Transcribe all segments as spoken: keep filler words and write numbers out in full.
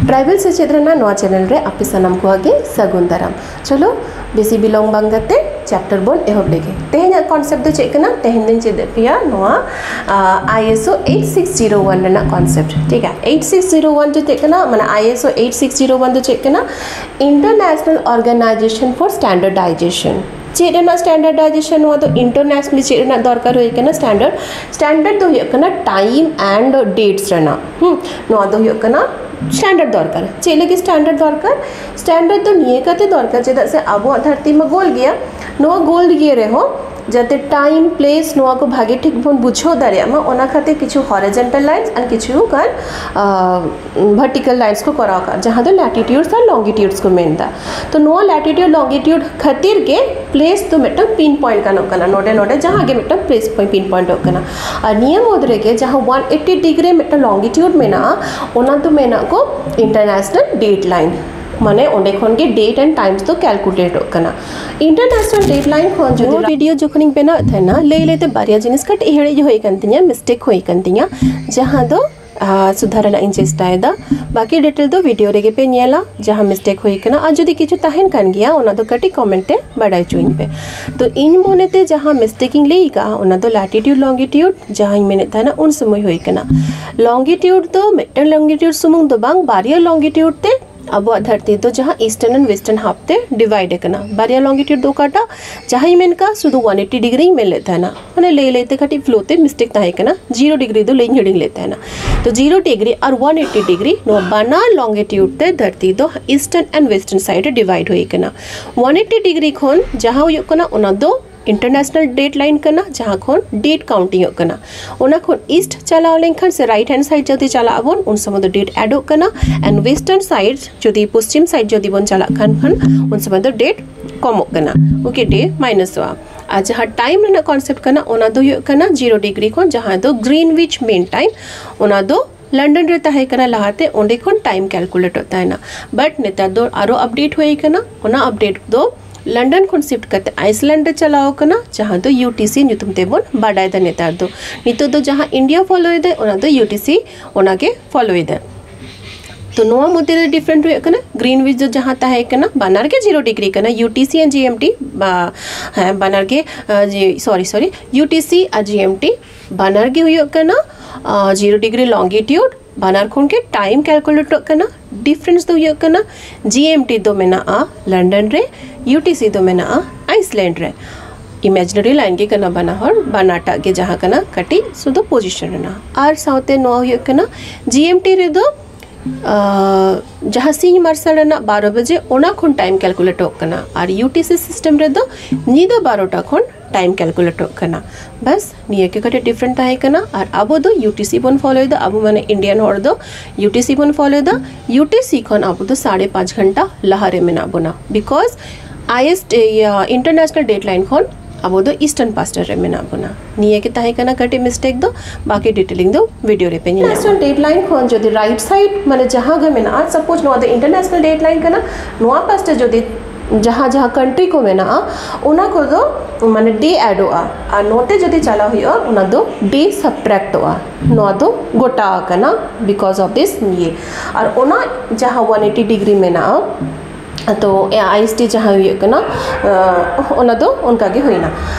Tribal ᱥᱮᱪᱮᱫ ᱨᱮᱱᱟᱜ ᱱᱚᱣᱟ ᱪᱮᱱᱮᱞ ᱨᱮ ᱟᱯᱮ ᱥᱟᱱᱟᱢ ᱠᱚᱣᱟᱜ ᱜᱮ ᱥᱟᱹᱜᱩᱱ ᱫᱟᱨᱟᱢ᱾ ᱪᱚᱞᱚ, ᱵᱮᱥᱤ ᱵᱤᱞᱚᱢ ᱵᱟᱝ ᱠᱟᱛᱮ ᱪᱮᱯᱴᱟᱨ ᱵᱚᱱ ᱮᱦᱚᱵ ᱞᱮᱜᱮ᱾ ᱛᱮᱦᱮᱧᱟᱜ ᱠᱚᱱᱥᱮᱯᱴ ᱫᱚ ᱪᱮᱫ ᱠᱟᱱᱟ? ᱛᱮᱦᱮᱧ ᱫᱚᱧ ᱪᱮᱫ ᱯᱮᱭᱟ ᱱᱚᱣᱟ ᱟᱭ ᱮᱥ ᱳ eight six zero one ᱨᱮᱱᱟᱜ ᱠᱚᱱᱥᱮᱯᱴ᱾ ᱴᱷᱤᱠ ᱜᱮᱭᱟ, eight six zero one ᱫᱚ ᱪᱮᱫ ᱠᱟᱱᱟ? ᱢᱟᱱᱮ ᱟᱭ ᱮᱥ ᱳ eight six zero one ᱫᱚ ᱪᱮᱫ ᱠᱟᱱᱟ? International Organization for Standardization᱾ ᱪᱮᱫ ᱨᱮᱱᱟᱜ ᱥᱴᱮᱱᱰᱟᱨᱰᱟᱭᱡᱮᱥᱚᱱ? ᱱᱚᱣᱟ ᱫᱚ ᱤᱱᱴᱟᱨᱱᱮᱥᱱᱟᱞᱤ ᱪᱮᱫ ᱨᱮᱱᱟᱜ ᱫᱚᱨᱠᱟᱨ ᱦᱩᱭ ᱠᱟᱱᱟ? ᱥᱴᱮᱱᱰᱟᱨᱰ ᱥᱴᱮᱱᱰᱟᱨᱰ ᱫᱚ ᱦᱩᱭᱩᱜ ᱠᱟᱱᱟ ᱴᱟᱭᱤᱢ ᱮᱱᱰ ᱰᱮᱴᱥ ᱨᱮᱱᱟᱜ᱾ ᱦᱩᱸ, ᱱᱚᱣᱟ ᱫᱚ ᱦᱩᱭᱩᱜ ᱠᱟᱱᱟ ᱥᱴᱮᱱᱰᱟᱨᱰ ᱫᱚᱨᱠᱟᱨ᱾ ᱪᱮᱫ ᱞᱟᱹᱜᱤᱫ ᱥᱴᱮᱱᱰᱟᱨᱰ ᱫᱚᱨᱠᱟᱨ? ᱥᱴᱮᱱᱰᱟᱨᱰ ᱫᱚ ᱱᱤᱭᱟᱹ ᱠᱟᱛᱮ ᱫᱚᱨᱠᱟᱨ, ᱪᱮᱫᱟᱜ ᱥᱮ ᱟᱵᱚᱣᱟᱜ ᱫᱷᱟᱹᱨᱛᱤ ᱢᱟ ᱜᱳᱞ ᱜᱮᱭᱟ᱾ ᱱᱚᱣᱟ ᱜᱳᱞ ᱜᱮ ᱨᱮᱦᱚᱸ ᱡᱟᱛᱮ ᱴᱟᱭᱤᱢ, ᱯᱞᱮᱥ, ᱱᱚᱣᱟ ᱠᱚ ᱵᱷᱟᱜᱮ ᱴᱷᱤᱠ ᱵᱚᱱ ᱵᱩᱡᱷᱟᱹᱣ ᱫᱟᱲᱮᱭᱟᱜ ᱢᱟ, ᱚᱱᱟ ᱠᱷᱟᱹᱛᱤᱨ ᱠᱤᱪᱷᱩ ᱦᱚᱨᱤᱡᱚᱱᱴᱟᱞ ᱞᱟᱭᱤᱱᱥ ᱟᱨ ᱠᱤᱪᱷᱩ ᱜᱟᱱ ᱵᱷᱟᱨᱴᱤᱠᱟᱞ ᱞᱟᱭᱤᱱᱥ ᱠᱚ ᱠᱚᱨᱟᱣ ᱟᱠᱟᱫ, ᱡᱟᱦᱟᱸ ᱫᱚ ᱞᱮᱴᱤᱴᱤᱭᱩᱰᱥ ᱟᱨ ᱞᱚᱝᱜᱤᱴᱤᱭᱩᱰᱥ ᱠᱚ ᱢᱮᱱᱫᱟ᱾ ᱛᱚ ᱱᱚᱣᱟ ᱞᱮᱴᱤᱴᱤᱭᱩᱰ ᱞᱚᱝᱜᱤᱴᱤᱭᱩᱰ ᱠᱷᱟᱹᱛᱤᱨ ᱜᱮ ᱯᱞᱮᱥ ᱫᱚ ᱢᱤᱫᱴᱟᱝ ᱯᱤᱱ ᱯᱚᱭᱮᱱᱴ ᱜᱟᱱᱚᱜ ᱠᱟᱱᱟ᱾ ᱱᱚᱰᱮ ᱱᱚᱰᱮ ᱡᱟᱦᱟᱸ ᱜᱮ ᱢᱤᱫᱴᱟᱝ ᱯᱞᱮᱥ ᱯᱤᱱ ᱯᱚᱭᱮᱱᱴᱚᱜ ᱠᱟᱱᱟ᱾ ᱟᱨ ᱱᱤᱭᱟᱹ ᱢᱩᱫᱽ ᱨᱮᱜᱮ ᱡᱟᱦᱟᱸ one eighty ᱰᱤᱜᱽᱨᱤ ᱢᱤᱫᱴᱟᱝ ᱞᱚᱝᱜᱤᱴᱤᱭᱩᱰ ᱢᱮᱱᱟᱜᱼᱟ, ᱚᱱᱟ ᱫᱚ ᱢᱮᱱᱟᱜ ᱠᱚ ᱤᱱᱴᱟᱨᱱᱮᱥᱱᱟᱞ ᱰᱮᱴ ᱞᱟᱭᱤᱱ᱾ ᱢᱟᱱᱮ ᱚᱸᱰᱮ ᱠᱷᱚᱱ ᱜᱮ ᱰᱮᱴ ᱮᱱᱰ ᱴᱟᱭᱤᱢᱥ ᱫᱚ ᱠᱮᱞᱠᱩᱞᱮᱴᱚᱜ ᱠᱟᱱᱟ᱾ ᱤᱱᱴᱟᱨᱱᱮᱥᱱᱟᱞ ᱰᱮᱴ ᱞᱟᱭᱤᱱ ᱠᱷᱚᱱ ᱡᱩᱫᱤ ᱱᱚᱣᱟ ᱵᱷᱤᱰᱤᱭᱳ ᱡᱚᱠᱷᱚᱱᱤᱧ ᱵᱮᱱᱟᱣᱮᱫ ᱛᱟᱦᱮᱱᱟ, ᱞᱟᱹᱭ ᱞᱟᱹᱭᱛᱮ ᱵᱟᱨᱭᱟ ᱡᱤᱱᱤᱥ ᱠᱟᱹᱴᱤᱡ ᱦᱤᱲᱤᱡ ᱦᱩᱭ ᱟᱠᱟᱱ ᱛᱤᱧᱟᱹ, ᱢᱤᱥᱴᱮᱠ ᱦᱩᱭ ᱟᱠᱟᱱ ᱛᱤᱧᱟᱹ, ᱡᱟᱦᱟᱸ ᱫᱚ ᱟᱨ ᱥᱩᱫᱷᱟᱨ ᱨᱮᱱᱟᱜ ᱤᱧ ᱪᱮᱥᱴᱟᱭᱮᱫᱟ᱾ ᱵᱟᱹᱠᱤ ᱰᱤᱴᱮᱞ ᱫᱚ ᱵᱷᱤᱰᱤᱭᱳ ᱨᱮᱜᱮ ᱯᱮ ᱧᱮᱞᱟ, ᱡᱟᱦᱟᱸ ᱢᱤᱥᱴᱮᱠ ᱦᱩᱭ ᱠᱟᱱᱟ᱾ ᱟᱨ ᱡᱩᱫᱤ ᱠᱤᱪᱷᱩ ᱛᱟᱦᱮᱱ ᱠᱟᱱ ᱜᱮᱭᱟ, ᱚᱱᱟ ᱫᱚ ᱠᱟᱹᱴᱤᱡ ᱠᱚᱢᱮᱱᱴ ᱛᱮ ᱵᱟᱰᱟᱭ ᱦᱚᱪᱚᱧ ᱯᱮ᱾ ᱛᱚ ᱤᱧ ᱢᱚᱱᱮᱛᱮ ᱡᱟᱦᱟᱸ ᱢᱤᱥᱴᱮᱠ ᱤᱧ ᱞᱟᱹᱭ ᱠᱟᱜᱼᱟ, ᱚᱱᱟ ᱫᱚ ᱞᱮᱴᱤᱴᱤᱭᱩᱰ ᱞᱚᱝᱜᱤᱴᱤᱭᱩᱰ ᱡᱟᱦᱟᱸᱧ ᱢᱮᱱᱮᱫ ᱛᱟᱦᱮᱱᱟ, ᱩᱱ ᱥᱚᱢᱚᱭ ᱦᱩᱭ ᱠᱟᱱᱟ᱾ ᱞᱚᱝᱜᱤᱴᱤᱭᱩᱰ ᱫᱚ ᱢᱤᱫᱴᱟᱝ ᱞᱚᱝᱜᱤᱴᱤᱭᱩᱰ ᱥᱩᱢᱩᱝ ᱫᱚ ᱵᱟᱝ, ᱵᱟᱨᱭᱟ ᱞᱚᱝᱜᱤᱴᱤᱭᱩᱰ ᱛᱮ ᱟᱵᱚᱣᱟᱜ ᱫᱷᱟᱹᱨᱛᱤ ᱫᱚ ᱡᱟᱦᱟᱸ ᱤᱥᱴᱟᱨᱱ ᱟᱨ ᱣᱮᱥᱴᱟᱨᱱ ᱦᱟᱯ ᱛᱮ ᱰᱤᱵᱷᱟᱭᱤᱰ ᱟᱠᱟᱱᱟ᱾ ᱵᱟᱨᱭᱟ ᱞᱚᱝᱜᱤᱴᱤᱭᱩᱰ ᱫᱚ ᱚᱠᱟᱴᱟᱜ? ᱡᱟᱦᱟᱸᱧ ᱢᱮᱱ ᱠᱟᱜᱼᱟ, ᱥᱩᱫᱷᱩ one eighty ᱰᱤᱜᱽᱨᱤᱧ ᱢᱮᱱ ᱞᱮᱫ ᱛᱟᱦᱮᱱᱟ, ᱢᱟᱱᱮ ᱞᱟᱹᱭ ᱞᱟᱹᱭᱛᱮ ᱠᱟᱹᱴᱤᱡ ᱯᱷᱞᱳ ᱛᱮ ᱢᱤᱥᱴᱮᱠ ᱛᱟᱦᱮᱸ ᱠᱟᱱᱟ, ᱡᱤᱨᱳ ᱰᱤᱜᱽᱨᱤ ᱫᱚ ᱞᱟᱹᱭ ᱦᱤᱲᱤᱧ ᱞᱮᱫ ᱛᱟᱦᱮᱱᱟ᱾ ᱛᱚ ᱡᱤᱨᱳ ᱰᱤᱜᱽᱨᱤ ᱟᱨ one eighty ᱰᱤᱜᱽᱨᱤ, ᱱᱚᱣᱟ ᱵᱟᱱᱟᱨ ᱞᱚᱝᱜᱤᱴᱤᱭᱩᱰ ᱛᱮ ᱫᱷᱟᱹᱨᱛᱤ ᱫᱚ ᱤᱥᱴᱟᱨᱱ ᱮᱱᱰ ᱣᱮᱥᱴᱟᱨᱱ ᱥᱟᱭᱤᱰ ᱨᱮ ᱰᱤᱵᱷᱟᱭᱤᱰ ᱦᱩᱭ ᱠᱟᱱᱟ᱾ One eighty ᱰᱤᱜᱽᱨᱤ ᱠᱷᱚᱱ ᱡᱟᱦᱟᱸ ᱦᱩᱭᱩᱜ ᱠᱟᱱᱟ, ᱚᱱᱟ ᱫᱚ ᱤᱱᱴᱟᱨᱱᱮᱥᱱᱟᱞ ᱰᱮᱴ ᱞᱟᱭᱤᱱ ᱠᱟᱱᱟ, ᱡᱟᱦᱟᱸ ᱠᱷᱚᱱ ᱰᱮᱴ ᱠᱟᱣᱩᱱᱴᱤᱝ ᱚᱜ ᱠᱟᱱᱟ᱾ ᱚᱱᱟ ᱠᱷᱚᱱ ᱤᱥᱴ ᱪᱟᱞᱟᱣ ᱞᱮᱱᱠᱷᱟᱱ ᱥᱮ ᱨᱟᱭᱤᱴ ᱦᱮᱱᱰ ᱥᱟᱭᱤᱰ ᱡᱩᱫᱤ ᱪᱟᱞᱟᱜ ᱟᱵᱚᱱ, ᱩᱱ ᱥᱚᱢᱚᱭ ᱫᱚ ᱰᱮᱴ ᱮᱰᱚᱜ ᱠᱟᱱᱟ, ᱮᱱᱰ ᱣᱮᱥᱴᱟᱨᱱ ᱥᱟᱭᱤᱰ ᱡᱩᱫᱤ, ᱯᱚᱥᱪᱤᱢ ᱥᱟᱭᱤᱰ ᱡᱩᱫᱤ ᱵᱚᱱ ᱪᱟᱞᱟᱜ ᱠᱷᱟᱱ, ᱠᱷᱟᱱ ᱩᱱ ᱥᱚᱢᱚᱭ ᱫᱚ ᱰᱮᱴ ᱠᱚᱢᱚᱜ ᱠᱟᱱᱟ, ᱳᱠᱮ, ᱰᱮ ᱢᱟᱭᱱᱟᱥᱚᱜᱼᱟ᱾ ᱟᱨ ᱡᱟᱦᱟᱸ ᱴᱟᱭᱤᱢ ᱨᱮᱱᱟᱜ ᱠᱚᱱᱥᱮᱯᱴ ᱠᱟᱱᱟ, ᱚᱱᱟ ᱫᱚ ᱦᱩᱭᱩᱜ ᱠᱟᱱᱟ ᱡᱤᱨᱳ ᱰᱤᱜᱽᱨᱤ ᱠᱷᱚᱱ, ᱡᱟᱦᱟᱸ ᱫᱚ ᱜᱨᱤᱱᱣᱤᱪ ᱢᱤᱱ ᱴᱟᱭᱤᱢ, ᱚᱱᱟ ᱫᱚ ᱞᱚᱱᱰᱚᱱ ᱨᱮ ᱛᱟᱦᱮᱸ ᱠᱟᱱᱟ ᱞᱟᱦᱟᱛᱮ, ᱚᱸᱰᱮ ᱠᱷᱚᱱ ᱴᱟᱭᱤᱢ ᱠᱮᱞᱠᱩᱞᱮᱴᱚᱜ ᱛᱟᱦᱮᱱᱟ᱾ ᱵᱟᱴ ᱱᱮᱛᱟᱨ ᱫᱚ ᱟᱨᱚ ᱟᱯᱰᱮᱴ ᱦᱩᱭ ᱠᱟᱱᱟ᱾ ᱚᱱᱟ ᱟᱯᱰᱮᱴ ᱫᱚ ᱞᱚᱱᱰᱚᱱ ᱠᱷᱚᱱ ᱥᱤᱯᱷᱴ ᱠᱟᱛᱮ ᱟᱭᱥᱞᱮᱱᱰ ᱨᱮ ᱪᱟᱞᱟᱣ ᱠᱟᱱᱟ, ᱡᱟᱦᱟᱸ ᱫᱚ ᱭᱩ ᱴᱤ ᱥᱤ ᱧᱩᱛᱩᱢ ᱛᱮᱵᱚᱱ ᱵᱟᱰᱟᱭ ᱮᱫᱟ ᱱᱮᱛᱟᱨ ᱫᱚ᱾ ᱱᱤᱛᱚᱜ ᱫᱚ ᱡᱟᱦᱟᱸ ᱤᱱᱰᱤᱭᱟ ᱯᱷᱚᱞᱳᱭ ᱮᱫᱟᱭ, ᱚᱱᱟ ᱫᱚ ᱭᱩ ᱴᱤ ᱥᱤ ᱚᱱᱟᱜᱮ ᱯᱷᱚᱞᱳᱭ ᱮᱫᱟ᱾ ᱛᱚ ᱱᱚᱣᱟ ᱢᱚᱫᱽᱫᱷᱮ ᱨᱮ ᱰᱤᱯᱷᱟᱨᱮᱱᱴ ᱦᱩᱭᱩᱜ ᱠᱟᱱᱟ, ᱜᱨᱤᱱᱣᱤᱪ ᱫᱚ ᱡᱟᱦᱟᱸ ᱛᱟᱦᱮᱸ ᱠᱟᱱᱟ ᱵᱟᱱᱟᱨ ᱜᱮ ᱡᱤᱨᱳ ᱰᱤᱜᱽᱨᱤ ᱠᱟᱱᱟ, ᱤᱭᱩ ᱴᱤ ᱥᱤ ᱟᱨ ᱡᱤ ᱮᱢ ᱴᱤ, ᱵᱟ ᱦᱮᱸ ᱵᱟᱱᱟᱨ ᱜᱮ, ᱥᱚᱨᱤ ᱥᱚᱨᱤ, ᱤᱭᱩ ᱴᱤ ᱥᱤ ᱟᱨ ᱡᱤ ᱮᱢ ᱴᱤ ᱵᱟᱱᱟᱨ ᱜᱮ ᱦᱩᱭᱩᱜ ᱠᱟᱱᱟ ᱡᱤᱨᱳ ᱰᱤᱜᱽᱨᱤ ᱞᱚᱝᱜᱤᱴᱤᱭᱩᱰ, ᱵᱟᱱᱟᱨ ᱠᱷᱚᱱ ᱜᱮ ᱴᱟᱭᱤᱢ ᱠᱮᱞᱠᱩᱞᱮᱴᱚᱜ ᱠᱟᱱᱟ᱾ ᱰᱤᱯᱷᱟᱨᱮᱱᱥ ᱫᱚ ᱦᱩᱭᱩᱜ ᱠᱟᱱᱟ ᱡᱤ ᱮᱢ ᱴᱤ ᱫᱚ ᱢᱮᱱᱟᱜᱼᱟ ᱞᱚᱱᱰᱚᱱ ᱨᱮ, ᱤᱭᱩ ᱴᱤ ᱥᱤ ᱫᱚ ᱢᱮᱱᱟᱜᱼᱟ ᱟᱭᱤᱥᱞᱮᱱᱰ ᱨᱮ᱾ ᱤᱢᱮᱡᱤᱱᱟᱨᱤ ᱞᱟᱭᱤᱱ ᱜᱮ ᱠᱟᱱᱟ ᱵᱟᱱᱟ ᱦᱚᱲ, ᱵᱟᱱᱟᱨᱴᱟᱜ ᱜᱮ ᱡᱟᱦᱟᱸ ᱠᱟᱱᱟ ᱠᱟᱹᱴᱤᱡ ᱥᱩᱫᱷᱩ ᱯᱚᱡᱤᱥᱚᱱ ᱨᱮᱱᱟᱜ᱾ ᱟᱨ ᱥᱟᱶᱛᱮ ᱱᱚᱣᱟ ᱦᱩᱭᱩᱜ ᱠᱟᱱᱟ ᱡᱤ ᱮᱢ ᱴᱤ ᱨᱮᱫᱚ ᱟᱨ ᱡᱟᱦᱟᱸ ᱥᱤᱧ ᱢᱟᱨᱥᱟᱞ ᱨᱮᱱᱟᱜ ᱵᱟᱨᱚ ᱵᱟᱡᱮ, ᱚᱱᱟ ᱠᱷᱚᱱ ᱴᱟᱭᱤᱢ ᱠᱮᱞᱠᱩᱞᱮᱴᱚᱜ ᱠᱟᱱᱟ᱾ ᱟᱨ ᱤᱭᱩ ᱴᱤ ᱥᱤ ᱥᱤᱥᱴᱮᱢ ᱨᱮᱫᱚ ᱧᱤᱫᱟᱹ ᱵᱟᱨᱚᱴᱟ ᱠᱷᱚᱱ ᱴᱟᱭᱤᱢ ᱠᱮᱞᱠᱩᱞᱮᱴᱚᱜ ᱠᱟᱱᱟ᱾ ᱵᱟᱥ ᱱᱤᱭᱟᱹ ᱜᱮ ᱠᱟᱹᱴᱤᱡ ᱰᱤᱯᱷᱟᱨᱮᱱᱴ ᱛᱟᱦᱮᱸ ᱠᱟᱱᱟ᱾ ᱟᱨ ᱟᱵᱚ ᱫᱚ ᱤᱭᱩ ᱴᱤ ᱥᱤ ᱵᱚᱱ ᱯᱷᱚᱞᱳᱭᱮᱫᱟ, ᱟᱵᱚ ᱢᱟᱱᱮ ᱤᱱᱰᱤᱭᱟᱱ ᱦᱚᱲ ᱫᱚ ᱤᱭᱩ ᱴᱤ ᱥᱤ ᱵᱚᱱ ᱯᱷᱚᱞᱳᱭᱮᱫᱟ᱾ ᱤᱭᱩ ᱴᱤ ᱥᱤ ᱠᱷᱚᱱ ᱟᱵᱚ ᱫᱚ ᱥᱟᱲᱮ ᱯᱟᱸᱪ ᱜᱷᱚᱱᱴᱟ ᱞᱟᱦᱟ ᱨᱮ ᱢᱮᱱᱟᱜ ᱵᱚᱱᱟ, ᱵᱤᱠᱚᱡᱽ ᱟᱭᱮᱥᱴ ᱤᱭᱟᱹ ᱤᱱᱴᱟᱨᱱᱮᱥᱱᱟᱞ ᱰᱮᱰᱞᱟᱭᱤᱱ ᱠᱷᱚᱱ ᱟᱵᱚ ᱫᱚ ᱤᱥᱴᱟᱨᱱ ᱯᱟᱥᱴᱟᱨ ᱨᱮ ᱢᱮᱱᱟᱜ ᱵᱚᱱᱟ᱾ ᱱᱤᱭᱟᱹ ᱜᱮ ᱛᱟᱦᱮᱸ ᱠᱟᱱᱟ ᱠᱟᱹᱴᱤᱡ ᱢᱤᱥᱴᱮᱠ ᱫᱚ, ᱵᱟᱠᱤ ᱰᱤᱴᱮᱞᱤᱝ ᱫᱚ ᱵᱷᱤᱰᱤᱭᱳ ᱨᱮᱯᱮ ᱧᱮᱞ ᱧᱟᱢᱟ᱾ ᱤᱱᱴᱟᱨᱱᱮᱥᱱᱟᱞ ᱰᱮᱰᱞᱟᱭᱤᱱ ᱠᱷᱚᱱ ᱡᱩᱫᱤ ᱨᱟᱭᱤᱴ ᱥᱟᱭᱤᱰ ᱢᱟᱱᱮ ᱡᱟᱦᱟᱸ ᱜᱮ ᱢᱮᱱᱟᱜᱼᱟ, ᱥᱟᱯᱳᱡᱽ ᱱᱚᱣᱟ ᱫᱚ ᱤᱱᱴᱟᱨᱱᱮᱥᱱᱟᱞ ᱰᱮᱰᱞᱟᱭᱤᱱ ᱠᱟᱱᱟ, ᱱᱚᱣᱟ ᱯᱟᱥᱴᱟ ᱡᱩᱫᱤ ᱡᱟᱦᱟᱸ ᱡᱟᱦᱟᱸ ᱠᱟᱱᱴᱨᱤ ᱠᱚ ᱢᱮᱱᱟᱜᱼᱟ ᱚᱱᱟ ᱠᱚᱫᱚ ᱢᱟᱱᱮ ᱰᱮ ᱮᱰᱚᱜᱼᱟ, ᱟᱨ ᱱᱚᱛᱮ ᱡᱩᱫᱤ ᱪᱟᱞᱟᱣ ᱦᱩᱭᱩᱜᱼᱟ ᱚᱱᱟ ᱫᱚ ᱰᱮ ᱥᱟᱵᱴᱨᱮᱠᱴᱚᱜᱼᱟ᱾ ᱱᱚᱣᱟ ᱫᱚ ᱜᱚᱴᱟ ᱟᱠᱟᱱᱟ because of this ᱱᱤᱭᱮ᱾ ᱟᱨ ᱚᱱᱟ ᱡᱟᱦᱟᱸ ᱚᱣᱟᱱ ᱮᱭᱤᱴᱤ ᱰᱤᱜᱽᱨᱤ ᱢᱮᱱᱟᱜᱼᱟ, ᱛᱚ ᱟᱭ ᱮᱥ ᱴᱤ ᱡᱟᱦᱟᱸ ᱦᱩᱭᱩᱜ ᱠᱟᱱᱟ, ᱟᱸ, ᱚᱱᱟ ᱫᱚ ᱚᱱᱠᱟ ᱜᱮ ᱦᱩᱭᱱᱟ᱾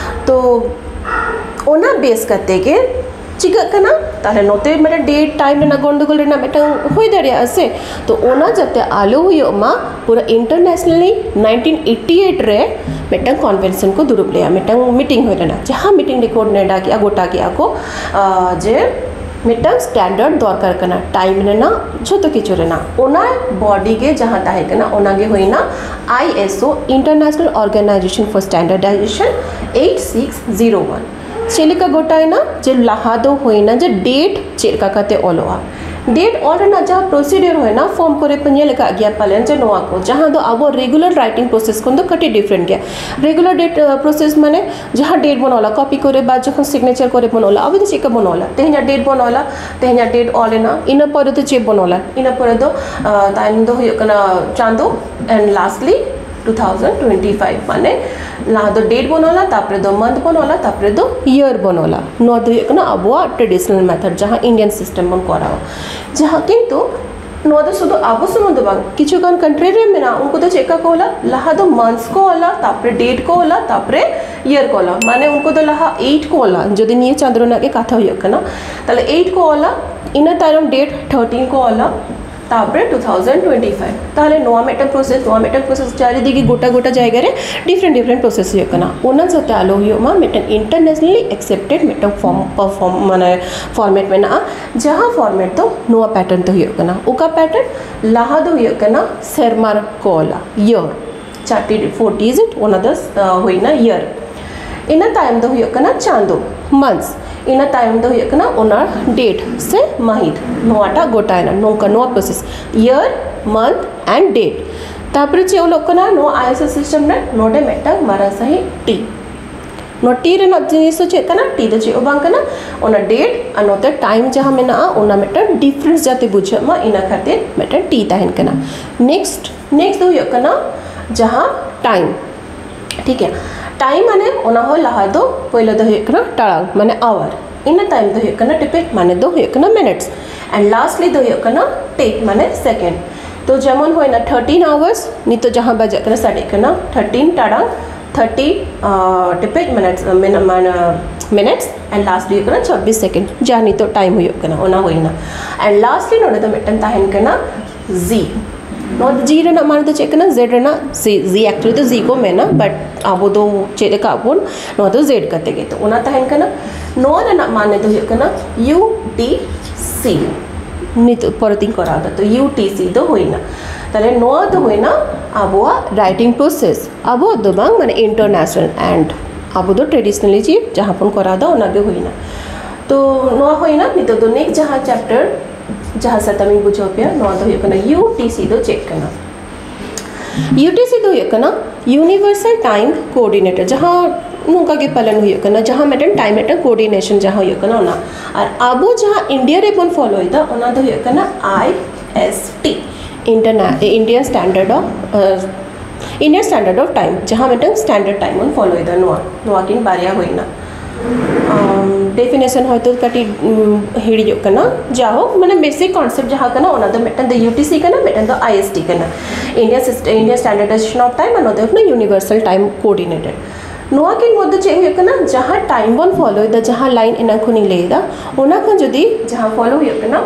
ᱛᱚ ᱚᱱᱟ ᱵᱮᱥ ᱠᱟᱛᱮ ᱜᱮ ᱪᱤᱠᱟᱹᱜ ᱠᱟᱱᱟ, ᱛᱟᱦᱞᱮ ᱱᱚᱛᱮ ᱢᱤᱫᱴᱟᱝ ᱰᱮᱴ ᱴᱟᱭᱤᱢ ᱨᱮᱱᱟᱜ ᱜᱚᱱᱰᱚᱜᱳᱞ ᱨᱮᱱᱟᱜ ᱢᱤᱫᱴᱟᱝ ᱦᱩᱭ ᱫᱟᱲᱮᱭᱟᱜᱼᱟ ᱥᱮ᱾ ᱛᱚ ᱚᱱᱟ ᱡᱟᱛᱮ ᱟᱞᱚ ᱦᱩᱭᱩᱜ ᱢᱟ, ᱯᱩᱨᱟᱹ ᱤᱱᱴᱟᱨᱱᱮᱥᱱᱟᱞᱤ ᱱᱟᱭᱤᱱᱴᱤᱱ ᱮᱭᱤᱴᱤ ᱮᱭᱤᱴ ᱨᱮ ᱢᱤᱫᱴᱟᱝ ᱠᱚᱱᱵᱷᱮᱱᱥᱚᱱ ᱠᱚ ᱫᱩᱲᱩᱵ ᱞᱮᱜᱼᱟ, ᱢᱤᱫᱴᱟᱝ ᱢᱤᱴᱤᱝ ᱦᱩᱭ ᱞᱮᱱᱟ, ᱡᱟᱦᱟᱸ ᱢᱤᱴᱤᱝ ᱨᱮᱠᱚ ᱱᱮᱰᱟ ᱠᱮᱜᱼᱟ, ᱜᱚᱴᱟ ᱠᱮᱜᱼᱟ ᱠᱚ, ᱟᱸ, ᱡᱮ ᱢᱤᱫᱴᱟᱝ ᱥᱴᱮᱱᱰᱟᱨᱰ ᱫᱚᱨᱠᱟᱨ ᱠᱟᱱᱟ ᱴᱟᱭᱤᱢ ᱨᱮᱱᱟᱜ, ᱡᱷᱚᱛᱚ ᱠᱤᱪᱷᱩ ᱨᱮᱱᱟᱜ᱾ ᱚᱱᱟ ᱵᱚᱰᱤ ᱜᱮ ᱡᱟᱦᱟᱸ ᱛᱟᱦᱮᱸ ᱠᱟᱱᱟ, ᱚᱱᱟ ᱜᱮ ᱦᱩᱭᱱᱟ I S O, international organization for standardization eight six zero one. ᱪᱮᱫ ᱞᱮᱠᱟ ᱜᱚᱴᱟᱭᱮᱱᱟ? ᱡᱮ ᱞᱟᱦᱟ ᱫᱚ ᱦᱩᱭᱱᱟ ᱡᱮ ᱰᱮᱴ ᱪᱮᱫ ᱞᱮᱠᱟ ᱠᱟᱛᱮ ᱚᱞᱚᱜᱼᱟ, ᱰᱮᱴ ᱚᱞ ᱨᱮᱱᱟᱜ ᱡᱟᱦᱟᱸ ᱯᱨᱚᱥᱤᱰᱤᱭᱳᱨ ᱦᱩᱭᱱᱟ, ᱯᱷᱚᱨᱢ ᱠᱚᱨᱮ ᱯᱮ ᱧᱮᱞ ᱟᱠᱟᱫ ᱜᱮᱭᱟ ᱯᱟᱞᱮᱱ, ᱡᱮ ᱱᱚᱣᱟ ᱠᱚ ᱡᱟᱦᱟᱸ ᱫᱚ ᱟᱵᱚ ᱨᱮᱜᱩᱞᱟᱨ ᱨᱟᱭᱴᱤᱝ ᱯᱨᱚᱥᱮᱥ ᱠᱷᱚᱱ ᱫᱚ ᱠᱟᱹᱴᱤᱡ ᱰᱤᱯᱷᱟᱨᱮᱱᱴ ᱜᱮᱭᱟ᱾ ᱨᱮᱜᱩᱞᱟᱨ ᱰᱮᱴ, ᱟᱸ, ᱯᱨᱚᱥᱮᱥ ᱢᱟᱱᱮ ᱡᱟᱦᱟᱸ ᱰᱮᱴ ᱵᱚᱱ ᱚᱞᱟ ᱠᱚᱯᱤ ᱠᱚᱨᱮ ᱵᱟ ᱡᱚᱠᱷᱚᱱ ᱥᱤᱜᱽᱱᱮᱪᱟᱨ ᱠᱚᱨᱮ ᱵᱚᱱ ᱚᱞᱟ, ᱟᱵᱚ ᱫᱚ ᱪᱮᱫ ᱞᱮᱠᱟ ᱵᱚᱱ ᱚᱞᱟ? ᱛᱮᱦᱮᱧᱟᱜ ᱰᱮᱴ ᱵᱚᱱ ᱚᱞᱟ, ᱛᱮᱦᱮᱧᱟᱜ ᱰᱮᱴ ᱚᱞ ᱮᱱᱟ, ᱤᱱᱟᱹ ᱯᱚᱨᱮ ᱫᱚ ᱪᱮᱫ ᱵᱚᱱ ᱚᱞᱟ? ᱤᱱᱟᱹ ᱯᱚᱨᱮ ᱫᱚ, ᱟᱸ, ᱛᱟᱭᱱᱚᱢ ᱫᱚ ᱦᱩᱭᱩᱜ ᱠᱟᱱᱟ ᱪᱟᱸᱫᱚ, and lastly two thousand twenty five, ᱢᱟᱱᱮ ᱞᱟᱦᱟ ᱫᱚ ᱰᱮᱴ ᱵᱚᱱ ᱚᱞᱟ, ᱛᱟᱯᱚᱨᱮ ᱫᱚ ᱢᱟᱱᱛᱷ ᱵᱚᱱ ᱚᱞᱟ, ᱛᱟᱯᱚᱨᱮ ᱫᱚ ᱤᱭᱟᱨ ᱵᱚᱱ ᱚᱞᱟ᱾ ᱱᱚᱣᱟ ᱫᱚ ᱦᱩᱭᱩᱜ ᱠᱟᱱᱟ ᱟᱵᱚᱣᱟᱜ ᱴᱨᱮᱰᱤᱥᱚᱱᱟᱞ ᱢᱮᱛᱷᱚᱰ, ᱡᱟᱦᱟᱸ ᱤᱱᱰᱤᱭᱟᱱ ᱥᱤᱥᱴᱮᱢ ᱵᱚᱱ ᱠᱚᱨᱟᱣᱟ᱾ ᱡᱟᱦᱟᱸ ᱠᱤᱱᱛᱩ ᱱᱚᱣᱟ ᱫᱚ ᱥᱩᱫᱷᱩ ᱟᱵᱚ ᱥᱩᱢᱩᱝ ᱫᱚ ᱵᱟᱝ, ᱠᱤᱪᱷᱩ ᱜᱟᱱ ᱠᱟᱱᱴᱨᱤ ᱨᱮ ᱢᱮᱱᱟᱜᱼᱟ, ᱩᱱᱠᱩ ᱫᱚ ᱪᱮᱫ ᱞᱮᱠᱟ ᱠᱚ ᱚᱞᱟ? ᱞᱟᱦᱟ ᱫᱚ ᱢᱟᱱᱛᱷᱥ ᱠᱚ ᱚᱞᱟ, ᱛᱟᱨᱯᱚᱨᱮ ᱰᱮᱴ ᱠᱚ ᱚᱞᱟ, ᱛᱟᱨᱯᱚᱨᱮ ᱤᱭᱟᱨ ᱠᱚ ᱚᱞᱟ᱾ ᱢᱟᱱᱮ ᱩᱱᱠᱩ ᱫᱚ ᱞᱟᱦᱟ ᱮᱭᱤᱴ ᱠᱚ ᱚᱞᱟ, ᱡᱩᱫᱤ ᱱᱤᱭᱟᱹ ᱪᱟᱸᱫᱳ ᱨᱮᱱᱟᱜ ᱜᱮ ᱠᱟᱛᱷᱟ ᱦᱩᱭᱩᱜ ᱠᱟᱱᱟ, ᱛᱟᱦᱞᱮ ᱮᱭᱤᱴ ᱠᱚ ᱚᱞᱟ, ᱤᱱᱟᱹ ᱛᱟᱭᱚᱢ ᱰᱮᱴ ᱛᱷᱟᱨᱴᱤᱱ ᱠᱚ ᱚᱞᱟ, ᱛᱟᱨᱯᱚᱨᱮ ᱴᱩ ᱛᱷᱟᱣᱡᱮᱱᱰ ᱴᱩᱭᱮᱱᱴᱤ ᱯᱷᱟᱭᱤᱵᱷ᱾ ᱛᱟᱦᱞᱮ ᱱᱚᱣᱟ ᱢᱤᱫᱴᱟᱝ ᱯᱨᱚᱥᱮᱥ, ᱱᱚᱣᱟ ᱢᱤᱫᱴᱟᱝ ᱯᱨᱚᱥᱮᱥ ᱪᱟᱨᱤᱫᱤᱠᱮ ᱜᱚᱴᱟ ᱜᱚᱴᱟ ᱡᱟᱭᱜᱟ ᱨᱮ ᱰᱤᱯᱷᱨᱮᱱᱴ ᱰᱤᱯᱷᱨᱮᱱᱴ ᱯᱨᱚᱥᱮᱥ ᱦᱩᱭᱩᱜ ᱠᱟᱱᱟ᱾ ᱚᱱᱟ ᱡᱟᱛᱮ ᱟᱞᱚ ᱦᱩᱭᱩᱜ ᱢᱟ, ᱢᱤᱫᱴᱟᱝ ᱤᱱᱴᱟᱨᱱᱮᱥᱱᱟᱞᱤ ᱮᱠᱥᱮᱯᱴᱮᱰ ᱢᱤᱫᱴᱟᱝ ᱯᱷᱚᱨᱢ, ᱯᱟᱨᱯᱷᱚᱨᱢ, ᱢᱟᱱᱮ ᱯᱷᱚᱨᱢᱮᱴ ᱢᱮᱱᱟᱜᱼᱟ, ᱡᱟᱦᱟᱸ ᱯᱷᱚᱨᱢᱮᱴ ᱫᱚ ᱱᱚᱣᱟ ᱯᱮᱴᱟᱨᱱ ᱛᱮ ᱦᱩᱭᱩᱜ ᱠᱟᱱᱟ᱾ ᱚᱠᱟ ᱯᱮᱴᱟᱨᱱ? ᱞᱟᱦᱟ ᱫᱚ ᱦᱩᱭᱩᱜ ᱠᱟᱱᱟ ᱥᱮᱨᱢᱟ ᱠᱚ ᱚᱞᱟ, ᱤᱭᱟᱨ, ᱪᱟᱨᱴᱤ ᱯᱷᱳᱨ ᱰᱤᱡᱤᱴ, ᱚᱱᱟ ᱫᱚ ᱟᱸ, ᱦᱩᱭᱱᱟ ᱤᱭᱟᱨ᱾ ᱤᱱᱟᱹ ᱛᱟᱭᱚᱢ ᱫᱚ ᱦᱩᱭᱩᱜ ᱠᱟᱱᱟ ᱪᱟᱸᱫᱳ, ᱢᱟᱱᱛᱷᱥ᱾ ᱤᱱᱟᱹ ᱛᱟᱭᱚᱢ ᱫᱚ ᱦᱩᱭᱩᱜ ᱠᱟᱱᱟ ᱚᱱᱟ ᱰᱮᱴ ᱥᱮ ᱢᱟᱹᱦᱤᱛ, ᱱᱚᱣᱟᱴᱟᱜ ᱜᱚᱴᱟᱭᱮᱱᱟ ᱱᱚᱝᱠᱟ, ᱱᱚᱣᱟ process, year, month and date. ᱛᱟᱨᱯᱚᱨᱮ ᱪᱮᱫ ᱚᱞᱚᱜ ᱠᱟᱱᱟ ᱱᱚᱣᱟ ᱟᱭᱮᱥᱮᱞ ᱥᱤᱥᱴᱮᱢ ᱨᱮ? ᱱᱚᱰᱮ ᱢᱤᱫᱴᱟᱝ ᱢᱟᱨᱟᱝ ᱥᱟᱹᱦᱤᱡ ᱴᱤ᱾ ᱱᱚᱣᱟ ᱴᱤ ᱨᱮᱱᱟᱜ ᱡᱤᱱᱤᱥ ᱫᱚ ᱪᱮᱫ ᱠᱟᱱᱟ? ᱴᱤ ᱫᱚ ᱪᱮᱫ ᱦᱚᱸ ᱵᱟᱝ ᱠᱟᱱᱟ, ᱚᱱᱟ ᱰᱮᱴ ᱟᱨ ᱱᱚᱛᱮ ᱴᱟᱭᱤᱢ ᱡᱟᱦᱟᱸ ᱢᱮᱱᱟᱜᱼᱟ, ᱚᱱᱟ ᱢᱤᱫᱴᱟᱝ ᱰᱤᱯᱷᱟᱨᱮᱱᱥ ᱡᱟᱛᱮ ᱵᱩᱡᱷᱟᱹᱜ ᱢᱟ, ᱤᱱᱟᱹ ᱠᱷᱟᱹᱛᱤᱨ ᱢᱤᱫᱴᱟᱝ ᱴᱤ ᱛᱟᱦᱮᱱ ᱠᱟᱱᱟ᱾ ᱱᱮᱠᱥᱴ, ᱱᱮᱠᱥᱴ ᱫᱚ ᱦᱩᱭᱩᱜ ᱠᱟᱱᱟ ᱡᱟᱦᱟᱸ ᱴᱟᱭᱤᱢ, ᱴᱷᱤᱠ ᱜᱮᱭᱟ᱾ ᱴᱟᱭᱤᱢ ᱢᱟᱱᱮ ᱚᱱᱟ ᱦᱚᱸ ᱞᱟᱦᱟ ᱫᱚ ᱯᱳᱭᱞᱳ ᱫᱚ ᱦᱩᱭᱩᱜ ᱠᱟᱱᱟ ᱴᱟᱲᱟᱝ, ᱢᱟᱱᱮ ᱟᱣᱟᱨ᱾ ᱤᱱᱟᱹ ᱛᱟᱭᱚᱢ ᱫᱚ ᱦᱩᱭᱩᱜ ᱠᱟᱱᱟ ᱴᱤᱯᱤᱴ, ᱢᱟᱱᱮ ᱫᱚ ᱦᱩᱭᱩᱜ ᱠᱟᱱᱟ ᱢᱤᱱᱤᱴᱥ᱾ ᱮᱱᱰ ᱞᱟᱥᱴᱞᱤ ᱫᱚ ᱦᱩᱭᱩᱜ ᱠᱟᱱᱟ ᱴᱮᱠ, ᱢᱟᱱᱮ ᱥᱮᱠᱮᱱᱰ᱾ ᱛᱚ ᱡᱮᱢᱚᱱ ᱦᱩᱭᱱᱟ ᱛᱷᱟᱨᱴᱤᱱ ᱟᱣᱟᱨᱥ, ᱱᱤᱛᱚᱜ ᱡᱟᱦᱟᱸ ᱵᱟᱡᱟᱜ ᱠᱟᱱᱟ, ᱥᱟᱰᱮᱜ ᱠᱟᱱᱟ, ᱛᱷᱟᱨᱴᱤᱱ ᱴᱟᱲᱟᱝ, ᱛᱷᱟᱨᱴᱤ ᱴᱤᱯᱤᱴ ᱢᱤᱱᱤᱴᱥ, ᱢᱟᱱᱮ ᱢᱤᱱᱤᱴᱥ᱾ ᱮᱱᱰ ᱞᱟᱥᱴ ᱦᱩᱭᱩᱜ ᱠᱟᱱᱟ ᱪᱷᱟᱵᱵᱤᱥ ᱥᱮᱠᱮᱱᱰ, ᱡᱟᱦᱟᱸ ᱱᱤᱛᱚᱜ ᱴᱟᱭᱤᱢ ᱦᱩᱭᱩᱜ ᱠᱟᱱᱟ, ᱚᱱᱟ ᱦᱩᱭᱱᱟ᱾ ᱮᱱᱰ ᱞᱟᱥᱴᱞᱤ ᱱᱚᱰᱮ ᱫᱚ ᱢᱤᱫᱴᱮᱱ ᱛᱟᱦᱮᱱ ᱠᱟᱱᱟ ᱡᱤ᱾ ᱱᱚᱣᱟ ᱡᱤ ᱨᱮᱱᱟᱜ ᱢᱟᱱᱮ ᱫᱚ ᱪᱮᱫ ᱠᱟᱱᱟ? ᱡᱮᱰ ᱨᱮᱱᱟᱜ ᱡᱤ, ᱡᱤ ᱮᱠᱪᱩᱭᱮᱞᱤ ᱫᱚ ᱡᱤ ᱠᱚ ᱢᱮᱱᱟ, ᱵᱟᱴ ᱟᱵᱚ ᱫᱚ ᱪᱮᱫ ᱞᱮᱠᱟ ᱵᱚᱱ, ᱱᱚᱣᱟ ᱫᱚ ᱡᱮᱰ ᱠᱟᱛᱮ ᱜᱮ, ᱛᱚ ᱚᱱᱟ ᱛᱟᱦᱮᱱ ᱠᱟᱱᱟ᱾ ᱱᱚᱣᱟ ᱨᱮᱱᱟᱜ ᱢᱟᱱᱮ ᱫᱚ ᱦᱩᱭᱩᱜ ᱠᱟᱱᱟ ᱤᱭᱩ ᱴᱤ ᱥᱤ᱾ ᱱᱤᱛᱚᱜ ᱯᱚᱨᱮᱛᱤᱧ ᱠᱚᱨᱟᱣ ᱮᱫᱟ, ᱛᱚ ᱤᱭᱩ ᱴᱤ ᱥᱤ ᱫᱚ ᱦᱩᱭᱱᱟ᱾ ᱛᱟᱦᱞᱮ ᱱᱚᱣᱟ ᱫᱚ ᱦᱩᱭᱱᱟ ᱟᱵᱚᱣᱟᱜ ᱨᱟᱭᱴᱤᱝ ᱯᱨᱚᱥᱮᱥ, ᱟᱵᱚᱣᱟᱜ ᱫᱚ ᱵᱟᱝ, ᱢᱟᱱᱮ ᱤᱱᱴᱟᱨᱱᱮᱥᱱᱟᱞ, ᱮᱱᱰ ᱟᱵᱚ ᱫᱚ ᱴᱨᱮᱰᱤᱥᱱᱟᱞᱤ ᱡᱮ ᱡᱟᱦᱟᱸ ᱵᱚᱱ ᱠᱚᱨᱟᱣ ᱮᱫᱟ, ᱚᱱᱟ ᱜᱮ ᱦᱩᱭᱱᱟ᱾ ᱛᱚ ᱱᱚᱣᱟ ᱦᱩᱭᱱᱟ᱾ ᱱᱤᱛᱚᱜ ᱫᱚ ᱱᱮᱠᱥᱴ ᱡᱟᱦᱟᱸ ᱪᱮᱯᱴᱟᱨ, ᱡᱟᱦᱟᱸ ᱥᱟᱛᱟᱢ ᱤᱧ ᱵᱩᱡᱷᱟᱹᱣ ᱯᱮᱭᱟ, ᱱᱚᱣᱟ ᱫᱚ ᱦᱩᱭᱩᱜ ᱠᱟᱱᱟ ᱤᱭᱩ ᱴᱤ ᱥᱤ ᱫᱚ ᱪᱮᱫ ᱠᱟᱱᱟ? ᱤᱭᱩ ᱴᱤ ᱥᱤ ᱫᱚ ᱦᱩᱭᱩᱜ ᱠᱟᱱᱟ ᱤᱭᱩᱱᱤᱵᱷᱟᱨᱥᱟᱞ ᱴᱟᱭᱤᱢ ᱠᱳᱚᱨᱰᱤᱱᱮᱴᱚᱨ, ᱡᱟᱦᱟᱸ ᱱᱚᱝᱠᱟ ᱜᱮ ᱯᱟᱞᱚᱱ ᱦᱩᱭᱩᱜ ᱠᱟᱱᱟ, ᱡᱟᱦᱟᱸ ᱢᱤᱫᱴᱮᱱ ᱴᱟᱭᱤᱢ ᱢᱤᱫᱴᱮᱱ ᱠᱳᱚᱨᱰᱤᱱᱮᱥᱚᱱ ᱡᱟᱦᱟᱸ ᱦᱩᱭᱩᱜ ᱠᱟᱱᱟ ᱚᱱᱟ᱾ ᱟᱨ ᱟᱵᱚ ᱡᱟᱦᱟᱸ ᱤᱱᱰᱤᱭᱟ ᱨᱮᱵᱚᱱ ᱯᱷᱚᱞᱳᱭᱮᱫᱟ, ᱚᱱᱟ ᱫᱚ ᱦᱩᱭᱩᱜ ᱠᱟᱱᱟ ᱟᱭ S T, Indian standard of, Indian standard of time, ᱡᱟᱦᱟᱸ ᱢᱤᱫᱴᱟᱝ ᱥᱴᱮᱱᱰᱟᱨᱰ ᱴᱟᱭᱤᱢ ᱵᱚᱱ ᱯᱷᱚᱞᱳᱭᱮᱫᱟ, ᱱᱚᱣᱟ, ᱱᱚᱣᱟ ᱠᱤᱱ ᱵᱟᱨᱭᱟ ᱦᱩᱭᱱᱟ᱾ ᱟᱢ, ᱰᱮᱯᱷᱤᱱᱮᱥᱚᱱ ᱦᱚᱭᱛᱳ ᱠᱟᱹᱴᱤᱡ ᱩᱢ, ᱦᱤᱲᱤᱧᱚᱜ ᱠᱟᱱᱟ᱾ ᱡᱟᱭᱦᱳᱠ, ᱢᱟᱱᱮ ᱵᱮᱥᱤᱠ ᱠᱚᱱᱥᱮᱯᱴ ᱡᱟᱦᱟᱸ ᱠᱟᱱᱟ, ᱚᱱᱟ ᱫᱚ ᱢᱤᱫᱴᱟᱝ ᱫᱚ ᱤᱭᱩ ᱴᱤ ᱥᱤ ᱠᱟᱱᱟ, ᱢᱤᱫᱴᱟᱝ ᱫᱚ ᱟᱭ ᱮᱥ ᱴᱤ ᱠᱟᱱᱟ, ᱤᱱᱰᱤᱭᱟ ᱥᱤᱥᱴ- ᱤᱱᱰᱤᱭᱟ ᱥᱴᱮᱱᱰᱟᱨᱰᱟᱭᱡᱮᱥᱚᱱ ᱚᱯᱷ ᱴᱟᱭᱤᱢ, ᱟᱨ ᱱᱚᱣᱟ ᱫᱚ ᱦᱩᱭᱩᱜ ᱠᱟᱱᱟ ᱤᱭᱩᱱᱤᱵᱷᱟᱨᱥᱟᱞ ᱴᱟᱭᱤᱢ ᱠᱳᱚᱨᱰᱤᱱᱮᱴᱮᱰ᱾ ᱱᱚᱣᱟ ᱠᱤᱱ ᱢᱚᱫᱽᱫᱷᱮ ᱪᱮᱫ ᱦᱩᱭᱩᱜ ᱠᱟᱱᱟ, ᱡᱟᱦᱟᱸ ᱴᱟᱭᱤᱢ ᱵᱚᱱ ᱯᱷᱚᱞᱳᱭᱮᱫᱟ, ᱡᱟᱦᱟᱸ ᱞᱟᱭᱤᱱ ᱮᱱᱟᱝ ᱠᱷᱚᱱᱤᱧ ᱞᱟᱹᱭᱮᱫᱟ, ᱚᱱᱟ ᱠᱷᱚᱱ ᱡᱩᱫᱤ ᱡᱟᱦᱟᱸ ᱯᱷᱚᱞᱳ ᱦᱩᱭᱩᱜ ᱠᱟᱱᱟ,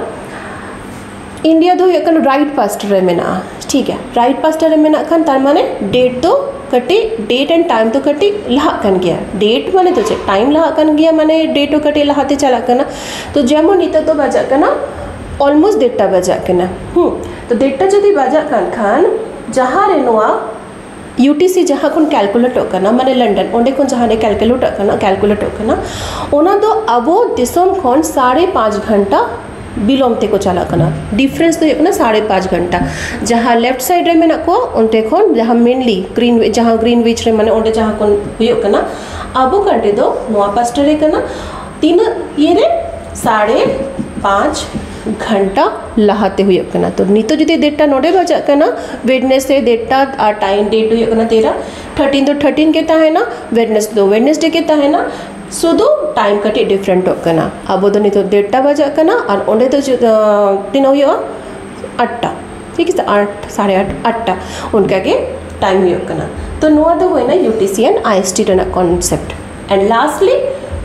ᱤᱱᱰᱤᱭᱟ ᱫᱚ ᱦᱩᱭᱩᱜ ᱠᱟᱱᱟ ᱨᱟᱭᱤᱴ ᱯᱟᱥᱴᱟ ᱨᱮ ᱢᱮᱱᱟᱜᱼᱟ, ᱴᱷᱤᱠ ᱜᱮᱭᱟ᱾ ᱨᱟᱭᱤᱴ ᱯᱟᱥᱴᱟ ᱨᱮ ᱢᱮᱱᱟᱜ ᱠᱷᱟᱱ, ᱛᱟᱨ ᱢᱟᱱᱮ ᱰᱮᱴ ᱫᱚ ᱠᱟᱹᱴᱤᱡ, ᱰᱮᱴ ᱮᱱᱰ ᱴᱟᱭᱤᱢ ᱫᱚ ᱠᱟᱹᱴᱤᱡ ᱞᱟᱦᱟᱜ ᱠᱟᱱ ᱜᱮᱭᱟ᱾ ᱰᱮᱴ ᱢᱟᱱᱮ ᱫᱚ ᱪᱮᱫ? ᱴᱟᱭᱤᱢ ᱞᱟᱦᱟᱜ ᱠᱟᱱ ᱜᱮᱭᱟ, ᱢᱟᱱᱮ ᱰᱮᱴ ᱦᱚᱸ ᱠᱟᱹᱴᱤᱡ ᱞᱟᱦᱟᱛᱮ ᱪᱟᱞᱟᱜ ᱠᱟᱱᱟ᱾ ᱛᱚ ᱡᱮᱢᱚᱱ ᱱᱤᱛᱚᱜ ᱫᱚ ᱵᱟᱡᱟᱜ ᱠᱟᱱᱟ, ᱚᱞᱢᱳᱥᱴ ᱰᱮᱴᱴᱟ ᱵᱟᱡᱟᱜ ᱠᱟᱱᱟ᱾ ᱦᱩᱸ, ᱛᱚ ᱰᱮᱴᱴᱟ ᱡᱩᱫᱤ ᱵᱟᱡᱟᱜ ᱠᱟᱱ ᱠᱷᱟᱱ, ᱡᱟᱦᱟᱸ ᱨᱮ ᱱᱚᱣᱟ ᱤᱭᱩ ᱴᱤ ᱥᱤ ᱡᱟᱦᱟᱸ ᱠᱷᱚᱱ ᱠᱮᱞᱠᱩᱞᱮᱴᱚᱜ ᱠᱟᱱᱟ, ᱢᱟᱱᱮ ᱞᱚᱱᱰᱚᱱ, ᱚᱸᱰᱮ ᱠᱷᱚᱱ ᱡᱟᱦᱟᱸ ᱨᱮ ᱠᱮᱞᱠᱩᱞᱮᱴᱚᱜ ᱠᱟᱱᱟ, ᱠᱮᱞᱠᱩᱞᱮᱴᱚᱜ ᱠᱟᱱᱟ, ᱚᱱᱟ ᱫᱚ ᱟᱵᱚ ᱫᱤᱥᱚᱢ ᱠᱷᱚᱱ ᱥᱟᱲᱮ ᱯᱟᱸᱪ ᱜᱷᱚᱱᱴᱟ ᱵᱤᱞᱚᱢ ᱛᱮᱠᱚ ᱪᱟᱞᱟᱜ ᱠᱟᱱᱟ᱾ ᱰᱤᱯᱷᱟᱨᱮᱱᱥ ᱫᱚ ᱦᱩᱭᱩᱜ ᱠᱟᱱᱟ ᱥᱟᱲᱮ ᱯᱟᱸᱪ ᱜᱷᱚᱱᱴᱟ᱾ ᱡᱟᱦᱟᱸ ᱞᱮᱯᱷᱴ ᱥᱟᱭᱤᱰ ᱨᱮ ᱢᱮᱱᱟᱜ ᱠᱚᱣᱟ, ᱚᱱᱛᱮ ᱠᱷᱚᱱ ᱡᱟᱦᱟᱸ ᱢᱮᱱᱞᱤ ᱜᱨᱤᱱ, ᱡᱟᱦᱟᱸ ᱜᱨᱤᱱᱣᱤᱪ ᱨᱮ, ᱢᱟᱱᱮ ᱚᱸᱰᱮ ᱡᱟᱦᱟᱸ ᱠᱷᱚᱱ ᱦᱩᱭᱩᱜ ᱠᱟᱱᱟ, ᱟᱵᱚ ᱠᱟᱱᱴᱨᱤ ᱫᱚ ᱱᱚᱣᱟ ᱯᱟᱥᱴᱟ ᱨᱮ ᱠᱟᱱᱟ, ᱛᱤᱱᱟᱹᱜ ᱤᱭᱟᱹ ᱨᱮ? ᱥᱟᱲᱮ ᱯᱟᱸᱪ ᱜᱷᱚᱱᱴᱟ ᱞᱟᱦᱟᱛᱮ ᱦᱩᱭᱩᱜ ᱠᱟᱱᱟ᱾ ᱛᱚ ᱱᱤᱛᱚᱜ ᱡᱩᱫᱤ ᱰᱮᱴᱴᱟ ᱱᱚᱰᱮ ᱵᱟᱡᱟᱜ ᱠᱟᱱᱟ, ᱳᱭᱮᱰᱱᱮᱥᱰᱮ ᱰᱮᱴᱴᱟ, ᱟᱨ ᱴᱟᱭᱤᱢ ᱰᱮᱴ ᱦᱩᱭᱩᱜ ᱠᱟᱱᱟ ᱛᱮᱨᱟ, ᱛᱷᱟᱨᱴᱤᱱ ᱫᱚ ᱛᱷᱟᱨᱴᱤᱱ ᱜᱮ ᱛᱟᱦᱮᱱᱟ, ᱳᱭᱮᱰᱱᱮᱥᱰᱮ ᱫᱚ ᱳᱭᱮᱰᱱᱮᱥᱰᱮ ᱜᱮ ᱛᱟᱦᱮᱱᱟ᱾ ᱥᱩᱫᱷᱩ ᱴᱟᱭᱤᱢ ᱠᱟᱹᱴᱤᱡ ᱰᱤᱯᱷᱟᱨᱮᱱᱴᱚᱜ ᱠᱟᱱᱟ᱾ ᱟᱵᱚ ᱫᱚ ᱱᱤᱛᱚᱜ ᱰᱮᱴᱴᱟ ᱵᱟᱡᱟᱜ ᱠᱟᱱᱟ, ᱟᱨ ᱚᱸᱰᱮ ᱫᱚ ᱡᱩ-, ᱟᱸ, ᱛᱤᱱᱟᱹᱜ ᱦᱩᱭᱩᱜᱼᱟ? ᱟᱴᱴᱟ, ᱴᱷᱤᱠ ᱟᱪᱷᱮ, ᱟᱴ, ᱥᱟᱲᱮ ᱟᱴ, ᱟᱴᱴᱟ, ᱚᱱᱠᱟ ᱜᱮ ᱴᱟᱭᱤᱢ ᱦᱩᱭᱩᱜ ᱠᱟᱱᱟ᱾ ᱛᱚ ᱱᱚᱣᱟ ᱫᱚ ᱦᱩᱭᱱᱟ U T C and I S T ᱨᱮᱱᱟᱜ ᱠᱚᱱᱥᱮᱯᱴ᱾ ᱮᱱᱰ ᱞᱟᱥᱴᱞᱤ,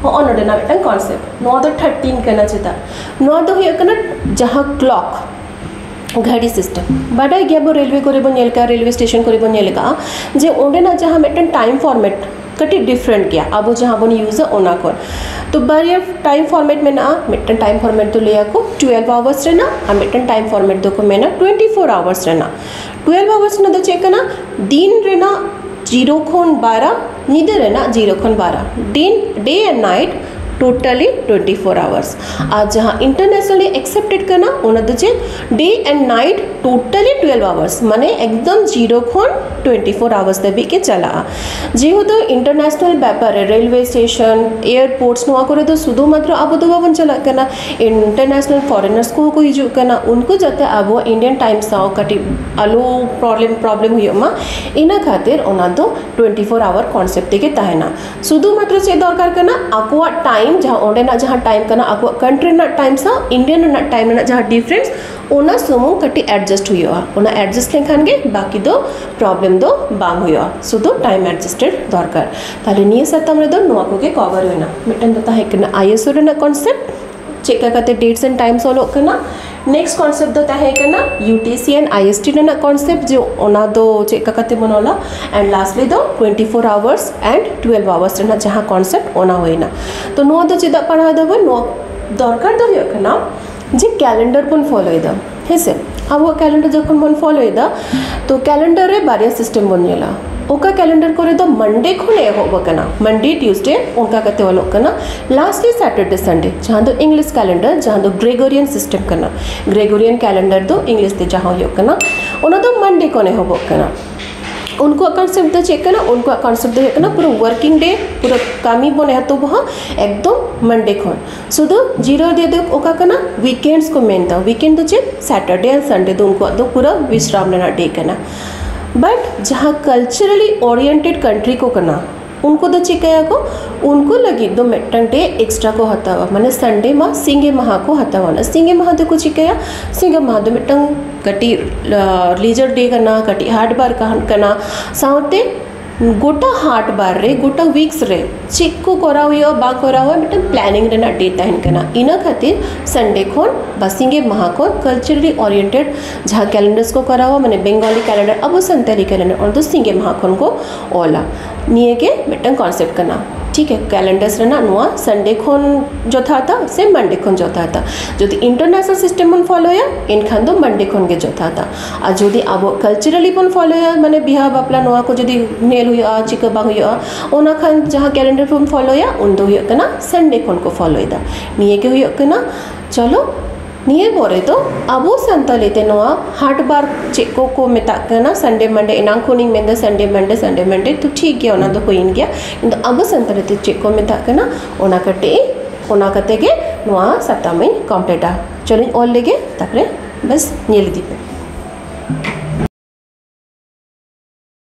ᱦᱚᱸᱜᱼᱚ ᱱᱚᱰᱮᱱᱟᱜ ᱢᱤᱫᱴᱟᱝ ᱠᱚᱱᱥᱮᱯᱴ, ᱱᱚᱣᱟ ᱫᱚ ᱛᱷᱟᱨᱴᱤᱱ ᱠᱟᱱᱟ᱾ ᱪᱮᱫᱟᱜ? ᱱᱚᱣᱟ ᱫᱚ ᱦᱩᱭᱩᱜ ᱠᱟᱱᱟ ᱡᱟᱦᱟᱸ ᱠᱞᱚᱠ, ᱜᱷᱟᱹᱲᱤ ᱥᱤᱥᱴᱮᱢ᱾ ᱵᱟᱰᱟᱭ ᱜᱮᱭᱟᱵᱚᱱ, ᱨᱮᱞᱣᱮ ᱠᱚᱨᱮ ᱵᱚᱱ ᱧᱮᱞ ᱠᱟᱜᱼᱟ, ᱨᱮᱞᱣᱮ ᱥᱴᱮᱥᱚᱱ ᱠᱚᱨᱮ ᱵᱚᱱ ᱧᱮᱞ ᱠᱟᱜᱼᱟ ᱡᱮ ᱚᱸᱰᱮᱱᱟᱜ ᱡᱟᱦᱟᱸ ᱢᱤᱫᱴᱟᱝ ᱴᱟᱭᱤᱢ ᱯᱷᱚᱨᱢᱮᱴ ᱠᱟᱹᱴᱤᱡ ᱰᱤᱯᱷᱟᱨᱮᱱᱴ ᱜᱮᱭᱟ ᱟᱵᱚ ᱡᱟᱦᱟᱸ ᱵᱚᱱ ᱤᱭᱩᱡᱟ ᱚᱱᱟ ᱠᱷᱚᱱ᱾ ᱛᱚ ᱵᱟᱨᱭᱟ ᱴᱟᱭᱤᱢ ᱯᱷᱚᱨᱢᱮᱴ ᱢᱮᱱᱟᱜᱼᱟ, ᱢᱤᱫᱴᱟᱝ ᱴᱟᱭᱤᱢ ᱯᱷᱚᱨᱢᱮᱴ ᱫᱚ ᱞᱟᱹᱭᱟᱠᱚ ᱴᱩᱭᱮᱞᱵᱷ ᱟᱣᱟᱨᱥ ᱨᱮᱱᱟᱜ, ᱟᱨ ᱢᱤᱫᱴᱟᱝ ᱴᱟᱭᱤᱢ ᱯᱷᱚᱨᱢᱮᱴ ᱫᱚᱠᱚ ᱢᱮᱱᱟ ᱴᱩᱭᱮᱱᱴᱤ ᱯᱷᱳᱨ ᱟᱣᱟᱨᱥ ᱨᱮᱱᱟᱜ᱾ ᱴᱩᱭᱮᱞᱵᱷ ᱟᱣᱟᱨᱥ ᱨᱮᱱᱟᱜ ᱫᱚ ᱪᱮᱫ ᱠᱟᱱᱟ? ᱫᱤᱱ ᱨᱮᱱᱟᱜ ᱡᱤᱨᱳ ᱠᱷᱚᱱ ᱵᱟᱨᱟ, ᱧᱤᱫᱟᱹ ᱨᱮᱱᱟᱜ ᱡᱤᱨᱳ ᱠᱷᱚᱱ ᱵᱟᱨᱟ, day, day and night totally twenty four hours. ᱟᱨ ᱡᱟᱦᱟᱸ ᱤᱱᱴᱟᱨᱱᱮᱥᱱᱟᱞᱤ ᱮᱠᱥᱮᱯᱴᱮᱰ ᱠᱟᱱᱟ, ᱚᱱᱟ ᱫᱚ ᱪᱮᱫ? Day and night totally twelve hours, ᱢᱟᱱᱮ ᱮᱠᱫᱚᱢ ᱡᱤᱨᱳ ᱠᱷᱚᱱ ᱴᱩᱭᱮᱱᱴᱤ ᱯᱷᱳᱨ ᱟᱣᱟᱨᱥ ᱫᱷᱟᱹᱵᱤᱡ ᱜᱮ ᱪᱟᱞᱟᱜᱼᱟ᱾ ᱡᱮᱦᱮᱛᱩ ᱤᱱᱴᱟᱨᱱᱮᱥᱱᱟᱞ ᱵᱮᱯᱟᱨ ᱨᱮ, ᱨᱮᱞᱣᱮ ᱥᱴᱮᱥᱚᱱ, ᱮᱭᱟᱨᱯᱳᱨᱴᱥ, ᱱᱚᱣᱟ ᱠᱚᱨᱮ ᱫᱚ ᱥᱩᱫᱷᱩ ᱢᱟᱛᱨᱚ ᱟᱵᱚ ᱫᱚ ᱵᱟᱵᱚᱱ ᱪᱟᱞᱟᱜ ᱠᱟᱱᱟ, ᱤᱱᱴᱟᱨᱱᱮᱥᱱᱟᱞ ᱯᱷᱚᱨᱮᱱᱟᱨᱥ ᱠᱚᱦᱚᱸ ᱠᱚ ᱦᱤᱡᱩᱜ ᱠᱟᱱᱟ᱾ ᱩᱱᱠᱩ ᱡᱟᱛᱮ ᱟᱵᱚ ᱤᱱᱰᱤᱭᱟᱱ ᱴᱟᱭᱤᱢ ᱥᱟᱶ ᱠᱟᱹᱴᱤᱡ ᱟᱞᱚ ᱯᱨᱚᱵᱞᱮᱢ, ᱯᱨᱚᱵᱞᱮᱢ ᱦᱩᱭᱩᱜ ᱢᱟ, ᱤᱱᱟᱹ ᱠᱷᱟᱹᱛᱤᱨ ᱚᱱᱟ ᱫᱚ ᱴᱩᱭᱮᱱᱴᱤ ᱯᱷᱳᱨ ᱟᱣᱟᱨ ᱠᱚᱱᱥᱮᱯᱴ ᱛᱮᱜᱮ ᱛᱟᱦᱮᱱᱟ᱾ ᱥᱩᱫᱷᱩ ᱢᱟᱛᱨᱚ ᱪᱮᱫ ᱫᱚᱨᱠᱟᱨ ᱠᱟᱱᱟ? ᱟᱠᱚᱣᱟᱜ ᱴᱟᱭᱤᱢ ᱡᱟᱦᱟᱸ ᱚᱸᱰᱮᱱᱟᱜ ᱡᱟᱦᱟᱸ ᱴᱟᱭᱤᱢ ᱠᱟᱱᱟ, ᱟᱠᱚᱣᱟᱜ ᱠᱟᱱᱴᱨᱤ ᱨᱮᱱᱟᱜ ᱴᱟᱭᱤᱢ ᱥᱟᱶ ᱤᱱᱰᱤᱭᱟᱱ ᱨᱮᱱᱟᱜ ᱴᱟᱭᱤᱢ ᱨᱮᱱᱟᱜ ᱡᱟᱦᱟᱸ ᱰᱤᱯᱷᱟᱨᱮᱱᱥ, ᱚᱱᱟ ᱥᱩᱢᱩᱝ ᱠᱟᱹᱴᱤᱡ ᱮᱰᱡᱟᱥᱴ ᱦᱩᱭᱩᱜᱼᱟ᱾ ᱚᱱᱟ ᱮᱰᱡᱟᱥᱴ ᱞᱮᱱᱠᱷᱟᱱ ᱜᱮ ᱵᱟᱹᱠᱤ ᱫᱚ ᱯᱨᱚᱵᱞᱮᱢ ᱫᱚ ᱵᱟᱝ ᱦᱩᱭᱩᱜᱼᱟ, ᱥᱩᱫᱷᱩ ᱴᱟᱭᱤᱢ ᱮᱰᱡᱟᱥᱴᱮᱰ ᱫᱚᱨᱠᱟᱨ᱾ ᱛᱟᱦᱞᱮ ᱱᱤᱭᱟᱹ ᱥᱟᱛᱟᱢ ᱨᱮᱫᱚ ᱱᱚᱣᱟ ᱠᱚᱜᱮ ᱠᱚᱵᱷᱟᱨ ᱦᱩᱭᱱᱟ᱾ ᱢᱤᱫᱴᱮᱱ ᱫᱚ ᱛᱟᱦᱮᱸ ᱠᱟᱱᱟ ᱟᱭᱮᱥᱳ ᱨᱮᱱᱟᱜ ᱠᱚᱱᱥᱮᱯᱴ, ᱪᱮᱫ ᱞᱮᱠᱟ ᱠᱟᱛᱮ ᱰᱮᱴᱥ ᱮᱱᱰ ᱴᱟᱭᱤᱢᱥ ᱚᱞᱚᱜ ᱠᱟᱱᱟ᱾ ᱱᱮᱠᱥᱴ ᱠᱚᱱᱥᱮᱯᱴ ᱫᱚ ᱛᱟᱦᱮᱸ ᱠᱟᱱᱟ E T C and I S T ᱨᱮᱱᱟᱜ ᱠᱚᱱᱥᱮᱯᱴ, ᱡᱮ ᱚᱱᱟ ᱫᱚ ᱪᱮᱫ ᱞᱮᱠᱟ ᱠᱟᱛᱮ ᱵᱚᱱ ᱚᱞᱟ᱾ ᱮᱱᱰ ᱞᱟᱥᱴᱞᱤ ᱫᱚ twenty four hours and twelve hours ᱨᱮᱱᱟᱜ ᱡᱟᱦᱟᱸ ᱠᱚᱱᱥᱮᱯᱴ, ᱚᱱᱟ ᱦᱩᱭᱱᱟ᱾ ᱛᱚ ᱱᱚᱣᱟ ᱫᱚ ᱪᱮᱫᱟᱜ ᱯᱟᱲᱦᱟᱣ ᱫᱟᱵᱚᱱ? ᱱᱚᱣᱟ ᱫᱚᱨᱠᱟᱨ ᱫᱚ ᱦᱩᱭᱩᱜ ᱠᱟᱱᱟ ᱡᱮ ᱠᱮᱞᱮᱱᱰᱟᱨ ᱵᱚᱱ ᱯᱷᱚᱞᱳᱭᱮᱫᱟ, ᱦᱮᱸᱥᱮ? ᱟᱵᱚᱣᱟᱜ ᱠᱮᱞᱮᱱᱰᱟᱨ ᱡᱚᱠᱷᱚᱱ ᱵᱚᱱ ᱯᱷᱚᱞᱳᱭᱮᱫᱟ, ᱛᱚ ᱠᱮᱞᱮᱱᱰᱟᱨ ᱨᱮ ᱵᱟᱨᱭᱟ ᱥᱤᱥᱴᱮᱢ ᱵᱚᱱ ᱧᱮᱞᱟ᱾ ᱚᱠᱟ ᱠᱮᱞᱮᱱᱰᱟᱨ ᱠᱚᱨᱮ ᱫᱚ ᱢᱟᱱᱰᱮ ᱠᱷᱚᱱ ᱮᱦᱚᱵ ᱟᱠᱟᱱᱟ, ᱢᱟᱱᱰᱮ, ᱴᱤᱭᱩᱥᱰᱮ, ᱚᱱᱠᱟ ᱠᱟᱛᱮ ᱚᱞᱚᱜ ᱠᱟᱱᱟ, ᱞᱟᱥᱴᱞᱤ ᱥᱮᱴᱟᱨᱰᱮ, ᱥᱟᱱᱰᱮ, ᱡᱟᱦᱟᱸ ᱫᱚ ᱤᱝᱞᱤᱥ ᱠᱮᱞᱮᱱᱰᱟᱨ, ᱡᱟᱦᱟᱸ ᱫᱚ ᱜᱨᱮᱜᱳᱨᱤᱭᱟᱱ ᱥᱤᱥᱴᱮᱢ ᱠᱟᱱᱟ᱾ ᱜᱨᱮᱜᱳᱨᱤᱭᱟᱱ ᱠᱮᱞᱮᱱᱰᱟᱨ ᱫᱚ ᱤᱝᱞᱤᱥ ᱛᱮ ᱡᱟᱦᱟᱸ ᱦᱩᱭᱩᱜ ᱠᱟᱱᱟ, ᱚᱱᱟ ᱫᱚ ᱢᱟᱱᱰᱮ ᱠᱷᱚᱱ ᱮᱦᱚᱵᱚᱜ ᱠᱟᱱᱟ᱾ ᱩᱱᱠᱩᱣᱟᱜ ᱠᱚᱱᱥᱮᱯᱴ ᱫᱚ ᱪᱮᱫ ᱠᱟᱱᱟ? ᱩᱱᱠᱩᱣᱟᱜ ᱠᱚᱱᱥᱮᱯᱴ ᱫᱚ ᱦᱩᱭᱩᱜ ᱠᱟᱱᱟ ᱯᱩᱨᱟᱹ ᱣᱟᱨᱠᱤᱝ ᱰᱮ, ᱯᱩᱨᱟᱹ ᱠᱟᱹᱢᱤ ᱵᱚᱱ ᱮᱛᱚᱦᱚᱵᱟ ᱮᱠᱫᱚᱢ ᱢᱟᱱᱰᱮ ᱠᱷᱚᱱ᱾ ᱥᱩᱫᱷᱩ ᱡᱤᱨᱟᱹᱣ ᱫᱤᱱ ᱫᱚ ᱚᱠᱟ ᱠᱟᱱᱟ? ᱣᱤᱠᱮᱱᱰᱥ ᱠᱚ ᱢᱮᱱᱫᱟ᱾ ᱣᱤᱠᱮᱱᱰ ᱫᱚ ᱪᱮᱫ? ᱥᱮᱴᱟᱨᱰᱮ ᱟᱨ ᱥᱟᱱᱰᱮ ᱫᱚ ᱩᱱᱠᱩᱣᱟᱜ ᱫᱚ ᱯᱩᱨᱟᱹ ᱵᱤᱥᱨᱟᱢ ᱨᱮᱱᱟᱜ ᱰᱮ ᱠᱟᱱᱟ᱾ ᱵᱟᱴ ᱡᱟᱦᱟᱸ ᱠᱟᱞᱪᱟᱨᱟᱞᱤ ᱳᱨᱤᱭᱮᱱᱴᱮᱰ ᱠᱟᱱᱴᱨᱤ ᱠᱚ ᱠᱟᱱᱟ, ᱩᱱᱠᱩ ᱫᱚ ᱪᱤᱠᱟᱹᱭᱟᱠᱚ? ᱩᱱᱠᱩ ᱞᱟᱹᱜᱤᱫ ᱫᱚ ᱢᱤᱫᱴᱟᱝ ᱰᱮ ᱮᱠᱥᱴᱨᱟ ᱠᱚ ᱦᱟᱛᱟᱣᱟ, ᱢᱟᱱᱮ ᱥᱟᱱᱰᱮ ᱢᱟ ᱥᱤᱸᱜᱮ ᱢᱟᱦᱟ ᱠᱚ ᱦᱟᱛᱟᱣᱟ᱾ ᱚᱱᱟ ᱥᱤᱸᱜᱮ ᱢᱟᱦᱟ ᱫᱚᱠᱚ ᱪᱤᱠᱟᱹᱭᱟ? ᱥᱤᱸᱜᱮ ᱢᱟᱦᱟ ᱫᱚ ᱢᱤᱫᱴᱟᱝ ᱠᱟᱹᱴᱤᱡ ᱞᱤᱡᱟᱨ ᱰᱮ ᱠᱟᱱᱟ, ᱠᱟᱹᱴᱤᱡ ᱦᱟᱴ ᱵᱟᱨ ᱠᱟᱱ ᱠᱟᱱᱟ, ᱥᱟᱶᱛᱮ ᱜᱚᱴᱟ ᱦᱟᱴ ᱵᱟᱨ ᱨᱮ, ᱜᱚᱴᱟ ᱣᱤᱠᱥ ᱨᱮ ᱪᱮᱫ ᱠᱚ ᱠᱚᱨᱟᱣ ᱦᱩᱭᱩᱜᱼᱟ, ᱵᱟᱝ ᱠᱚᱨᱟᱣ ᱦᱩᱭᱩᱜᱼᱟ, ᱢᱤᱫᱴᱟᱝ ᱯᱞᱮᱱᱤᱝ ᱨᱮᱱᱟᱜ ᱰᱮ ᱛᱟᱦᱮᱱ ᱠᱟᱱᱟ᱾ ᱤᱱᱟᱹ ᱠᱷᱟᱹᱛᱤᱨ ᱥᱟᱱᱰᱮ ᱠᱷᱚᱱ ᱵᱟ ᱥᱤᱸᱜᱮ ᱢᱟᱦᱟ ᱠᱷᱚᱱ ᱠᱟᱞᱪᱟᱨᱟᱞᱤ ᱳᱨᱤᱭᱮᱱᱴᱮᱰ ᱡᱟᱦᱟᱸ ᱠᱮᱞᱮᱱᱰᱟᱨᱥ ᱠᱚ ᱠᱚᱨᱟᱣᱟ, ᱢᱟᱱᱮ ᱵᱮᱝᱜᱚᱞᱤ ᱠᱮᱞᱮᱱᱰᱟᱨ, ᱟᱵᱚ ᱥᱟᱱᱛᱟᱲᱤ ᱠᱮᱞᱮᱱᱰᱟᱨ, ᱚᱱᱟ ᱫᱚ ᱥᱤᱸᱜᱮ ᱢᱟᱦᱟ ᱠᱷᱚᱱ ᱠᱚ ᱚᱞᱟ᱾ ᱱᱤᱭᱟᱹ ᱜᱮ ᱢᱤᱫᱴᱟᱝ ᱠᱚᱱᱥᱮᱯᱴ ᱠᱟᱱᱟ᱾ ᱴᱷᱤᱠ ᱜᱮ, ᱠᱮᱞᱮᱱᱰᱟᱨᱥ ᱨᱮᱱᱟᱜ ᱱᱚᱣᱟ ᱥᱟᱱᱰᱮ ᱠᱷᱚᱱ ᱡᱚᱛᱷᱟᱛᱟ ᱥᱮ ᱢᱟᱱᱰᱮ ᱠᱷᱚᱱ ᱡᱚᱛᱷᱟᱛᱟ? ᱡᱩᱫᱤ ᱤᱱᱴᱟᱨᱱᱮᱥᱱᱟᱞ ᱥᱤᱥᱴᱮᱢ ᱵᱚᱱ ᱯᱷᱚᱞᱳᱭᱟ, ᱮᱱᱠᱷᱟᱱ ᱫᱚ ᱢᱟᱱᱰᱮ ᱠᱷᱚᱱ ᱜᱮ ᱡᱚᱛᱷᱟᱛᱟ᱾ ᱟᱨ ᱡᱩᱫᱤ ᱟᱵᱚ ᱠᱟᱞᱪᱟᱨᱟᱞᱤ ᱵᱚᱱ ᱯᱷᱚᱞᱳᱭᱟ, ᱢᱟᱱᱮ ᱵᱤᱦᱟ ᱵᱟᱯᱞᱟ ᱱᱚᱣᱟ ᱠᱚ ᱡᱩᱫᱤ ᱧᱮᱞ ᱦᱩᱭᱩᱜᱼᱟ, ᱪᱤᱠᱟᱹ ᱵᱟᱝ ᱦᱩᱭᱩᱜᱼᱟ, ᱚᱱᱟ ᱠᱷᱟᱱ ᱡᱟᱦᱟᱸ ᱠᱮᱞᱮᱱᱰᱟᱨ ᱵᱚᱱ ᱯᱷᱚᱞᱳᱭᱟ, ᱩᱱ ᱫᱚ ᱦᱩᱭᱩᱜ ᱠᱟᱱᱟ ᱥᱟᱱᱰᱮ ᱠᱷᱚᱱ ᱠᱚ ᱯᱷᱚᱞᱳᱭᱮᱫᱟ᱾ ᱱᱤᱭᱟᱹ ᱜᱮ ᱦᱩᱭᱩᱜ ᱠᱟᱱᱟ᱾ ᱪᱚᱞᱚ, ᱱᱤᱭᱟᱹ ᱯᱚᱨᱮ ᱫᱚ ᱟᱵᱚ ᱥᱟᱱᱛᱟᱲᱤ ᱛᱮ ᱱᱚᱣᱟ ᱦᱟᱴ ᱵᱟᱨ ᱪᱮᱫ ᱠᱚ ᱠᱚ ᱢᱮᱛᱟᱜ ᱠᱟᱱᱟ, ᱥᱟᱱᱰᱮ ᱢᱟᱱᱰᱮ, ᱮᱱᱟᱝ ᱠᱷᱚᱱᱤᱧ ᱢᱮᱱᱫᱟ ᱥᱟᱱᱰᱮ ᱢᱟᱱᱰᱮ, ᱥᱟᱱᱰᱮ ᱢᱟᱱᱰᱮ, ᱛᱚ ᱴᱷᱤᱠ ᱜᱮᱭᱟ, ᱚᱱᱟ ᱫᱚ ᱦᱩᱭᱮᱱ ᱜᱮᱭᱟ᱾ ᱠᱤᱱᱛᱩ ᱟᱵᱚ ᱥᱟᱱᱛᱟᱲᱤ ᱛᱮ ᱪᱮᱫ ᱠᱚ ᱢᱮᱛᱟᱜ ᱠᱟᱱᱟ, ᱚᱱᱟ ᱠᱟᱹᱴᱤᱡ, ᱚᱱᱟ ᱠᱟᱛᱮ ᱜᱮ ᱱᱚᱣᱟ ᱥᱟᱛᱟᱢ ᱤᱧ ᱠᱚᱢᱯᱞᱤᱴᱟ᱾ ᱪᱚᱞᱚᱧ ᱚᱞ ᱞᱮᱜᱮ, ᱛᱟᱨᱯᱚᱨᱮ ᱵᱮᱥ ᱧᱮᱞ ᱤᱫᱤ ᱯᱮ᱾